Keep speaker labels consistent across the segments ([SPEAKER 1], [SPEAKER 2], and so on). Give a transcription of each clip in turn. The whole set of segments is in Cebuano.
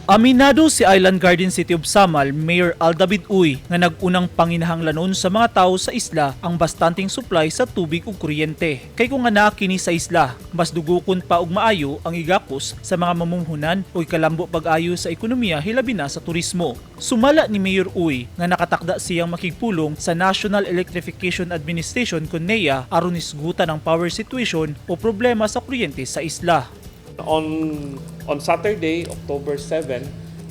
[SPEAKER 1] Aminado si Island Garden City of Samal Mayor Al David Uy nga nag-unang panginahanglanon sa mga tao sa isla ang bastanteng supply sa tubig ug kuryente. Kay kung nga naa kini sa isla, mas dugukon pa og maayo ang igakos sa mga mamumuhunan ug kalambo pag-ayo sa ekonomiya, hilabi na sa turismo. Sumala ni Mayor Uy nga nakatakda siyang makigpulong sa National Electrification Administration kon NEA aron hisgutan ang power situation o problema sa kuryente sa isla.
[SPEAKER 2] On Saturday, October 7,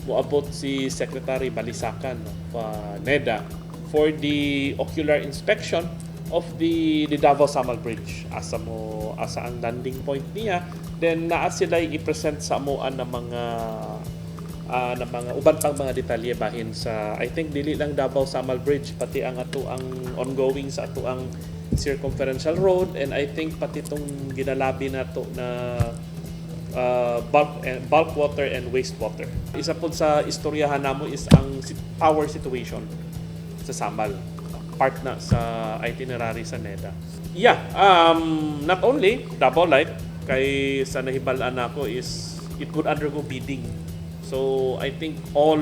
[SPEAKER 2] moabot si Secretary Balisacan of NEDA for the ocular inspection of the Davao Samal Bridge. Asa mo asa ang landing point niya, then naa sila i-present sa amuan ng mga uban pang mga detalye bahin sa, I think, dili lang Davao Samal Bridge, pati ang ato ang ongoing sa ato ang circumferential road, and I think pati tong ginalabi nato na bulk water and wastewater. Isa po sa istoryahan namo is ang power situation sa Samal. Part na sa itinerary sa NEDA. Yeah, not only Davao Light, kay sa nahibal-an nako is it would undergo bidding. So I think all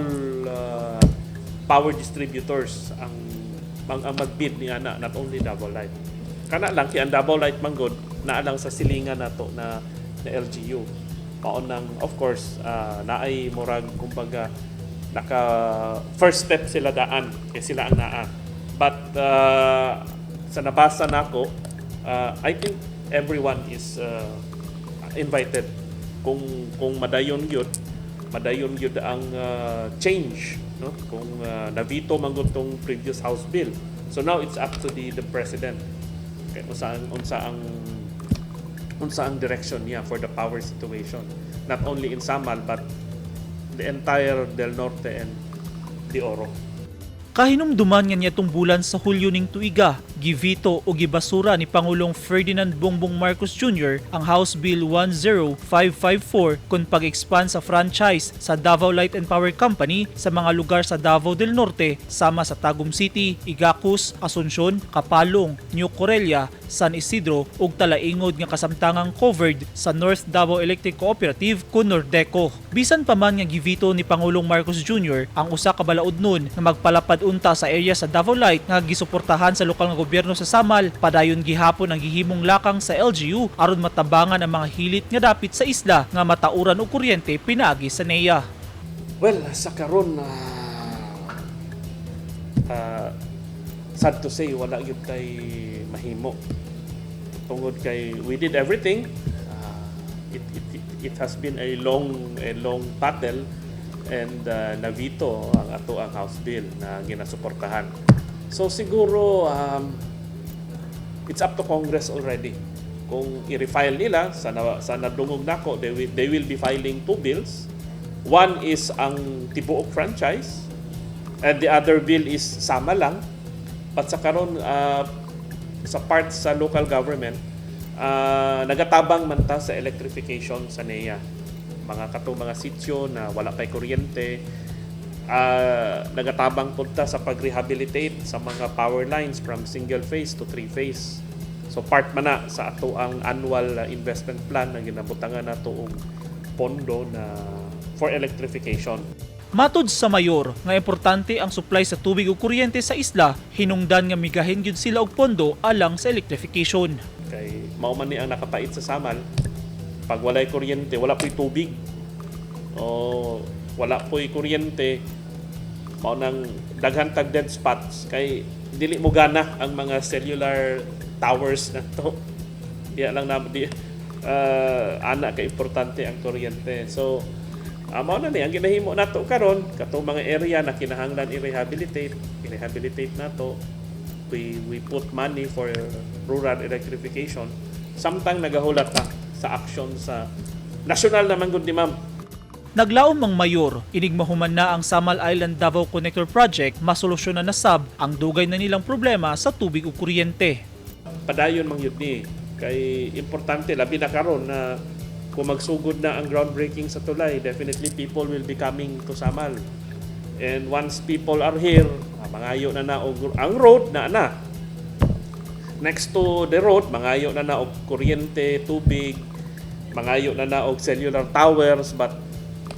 [SPEAKER 2] power distributors ang mag-bid ni ana, not only Davao Light. Kana lang kay ang Davao Light manggod naa lang sa silingan nato na LGU. Mao nang of course naay murag kumbaga naka first step sila daan kay sila ang naa. But sa nabasa nako, I think everyone is invited kung madayon gyud ang change, no, kung na-veto man gud tong previous House bill. So now it's up to the president kay unsa ang direction niya for the power situation, not only in Samal but the entire Del Norte and de Oro.
[SPEAKER 1] Kahinumduman nga niadtong bulan sa Hulyo ning tuiga, givito o gibasura ni Pangulong Ferdinand Bongbong Marcos Jr. ang House Bill 10554 kon pag-expand sa franchise sa Davao Light and Power Company sa mga lugar sa Davao del Norte sama sa Tagum City, Igacos, Asuncion, Kapalong, New Corella, San Isidro ug Talaingod nga kasamtangang covered sa North Davao Electric Cooperative kun Nordeco. Bisan pa man nga givito ni Pangulong Marcos Jr. ang usa ka balaod nun nga magpalapad unta sa area sa Davao Light nga gisuportahan sa lokal nga gobyerno sa Samal, padayon gihapon ang gihimong lakang sa LGU aron matabangan ang mga hilit nga dapit sa isla nga matauran og kuryente pinaagi sa NEA.
[SPEAKER 2] Well, sa karon sad to say, wala gyud tay mahimo. Tungod kay we did everything. It has been a long battle and na-veto ang ato ang House bill na ginasuportahan. So siguro it's up to Congress already. Kung i-refile nila sa nadungog nako, they will be filing two bills. One is ang tibuok franchise and the other bill is sama lang. But sa karon, sa part sa local government, nagatabang man ta sa electrification sa NEA. Mga katong mga sityo na wala pa'y kuryente, nagatabang pud ta sa pag-rehabilitate sa mga power lines from single phase to three phase. So part man na sa ato ang annual investment plan na ginabutangan nato og pondo na for electrification.
[SPEAKER 1] Matud sa mayor nga importante ang supply sa tubig ug kuryente sa isla, hinungdan nga migahin gyud sila og pondo alang sa electrification.
[SPEAKER 2] Kay mao man ni ang nakapait sa Samal, pag walay kuryente, wala po'y tubig. O wala po'y kuryente, mao nang daghan tag dead spots kay dili mo gana ang mga cellular towers na to. Diya lang na di ana ka importante ang kuryente. So mao na ni ang ginahimo nato karon, katong mga area na kinahanglan i-rehabilitate, i-rehabilitate nato. We put money for rural electrification samtang nagahulat ta sa action sa national naman gud ni ma'am.
[SPEAKER 1] Naglaom ang mayor, inig mahuman na ang Samal Island Davao Connector Project, masolusyonan na sab ang dugay na nilang problema sa tubig ug kuryente.
[SPEAKER 2] Padayon man yun ni kay importante, labi na karon na kung magsugod na ang groundbreaking sa tulay, definitely people will be coming to Samal, and once people are here, mangayo na na og ang road na na next to the road, mangayo na na og kuryente, tubig, mangayo na na og cellular towers, but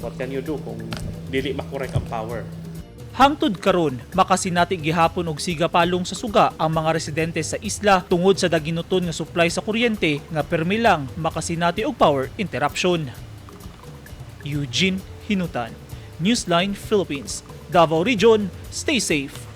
[SPEAKER 2] What can you do kung dili makorek ang power?
[SPEAKER 1] Hangtod karon, makasinati gihapon og siga palong sa suga ang mga residente sa isla tungod sa daginuton nga supply sa kuryente nga permi lang makasinati og power interruption. Eugene Hinutan, Newsline Philippines, Davao Region, stay safe.